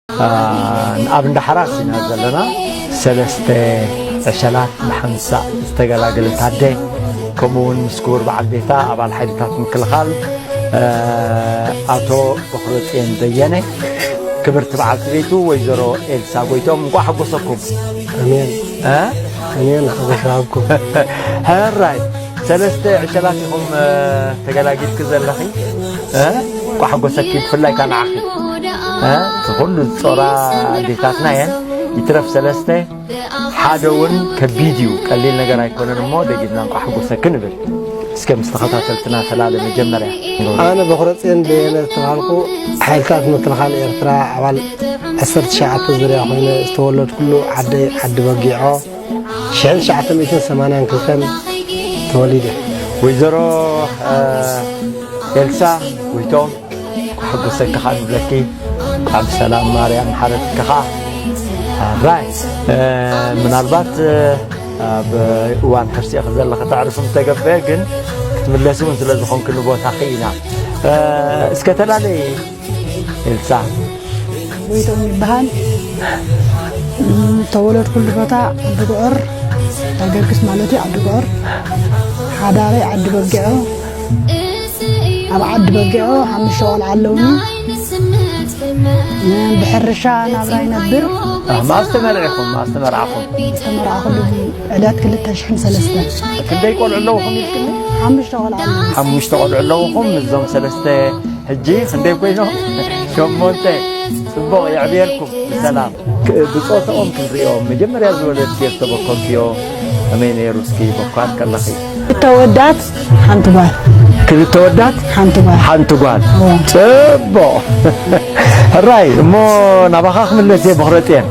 ኣብ እንዳ ሓራስ ኢና ዘለና። ሰለስተ ዕሸላት ብሓንሳእ ዝተገላገለት ኣደ፣ ከምኡ እውን ምስ ክቡር በዓል ቤታ ኣባል ሓይልታት ምክልኻል ኣቶ በኽረፅዮን በየነ፣ ክብርቲ በዓልቲ ቤቱ ወይዘሮ ኤልሳ ጎይቶም፣ እንኳዕ ሓጎሰኩም። ኣሜን። እ? ኣሜን፣ ሓጎስ ይሃብኩም። ሕራይ፣ ሰለስተ ዕሸላት ኢኹም ተገላጊልኪ ዘለኺ። እ? እንኳዕ ሓጎሰኪ፣ ብፍላይ ከኣ ንዓኺ። እ? እቲ ኩሉ ዝጾራ ኣዴታትና እየን። ይትረፍ ሰለስተ፣ ሓደ እውን ከቢድ እዩ፣ ቀሊል ነገር ኣይኮነን። እሞ ደጊምና እንኳዕ ሓጎሰኪ ንብል። እስከ ምስ ተኸታተልትና ተላለ መጀመርያ። ኣነ በኽረፅዮን በየነ ዝተባህልኩ፣ ሓይልታት ምክልኻል ኤርትራ ኣባል ዓሰርተ ትሽዓተ ዙርያ ኮይነ ዝተወለድኩሉ ዓደይ ዓዲ በጊዖ፣ ሽሕን ትሽዓተ ሚእትን ሰማንያን ክልተን ተወሊደ። ወይዘሮ፣ እ፣ ኤልሳ ጎይቶም፣ ሓጎሰኪ ከኣ ንብለኪ። እንኳዕ ብሰላም ማርያም ሓረትኪ ከኣ። ኣራይ፣ እ፣ ምናልባት፣ እ፣ ኣብ እዋን ተርሲእኺ ዘለኺ ተዕርፊ ምተገብአ፣ ግን ክትምለሲ እውን ስለ ዝኾንኪ ንቦታኺ ኢና። እ፣ እስከ ተላለይ ኤልሳ። ጎይቶም ይበሃል። እም፣ ተወለድኩሉ ቦታ ዓዲ ጉዕር፣ ናይ ገርግስ ማለት እዩ፣ ዓዲ ጉዕር። ሓዳረይ ዓዲ በጊዖ። ኣብ ዓዲ በጊዖ ሓሙሽተ ቆልዓ ኣለውኒ። ብሕርሻ ናብራ ይነብር። ኣህ፣ መኣስ ተመርዒኹም? መኣስ ተመርዓኹም? ዝተመርዓኹሉ ዕለት ክልተ ሽሕን ሰለስተን። ክንደይ ቆልዑ ኣለውኹም ኢልክኒ? ሓሙሽተ ቆልዓ ኣለውኒ። ሓሙሽተ ቆልዑ ኣለውኹም። እዞም ሰለስተ ሕጂ ክንደይ ኮይኖም? ሸሞንተ። ጽቡቕ፣ የዕብየልኩም ብሰላም። ክ-፣ ብጾታኦም ክንሪኦም፣ መጀመርያ ዝወለድክዮ ዝተበከርክዮ ከመይ ነይሩ? እስኪ በኳር ከለኺ። ክልተ ወዳት፣ ሓንቲ ጓል። ክልተ ወዳት? ሓንቲ ጓል። ሓንቲ ጓል። እወ። ጽቡቕ። ሕራይ፣ እሞ ናባኻ ክምለስ እየ፣ በኽረጽየን።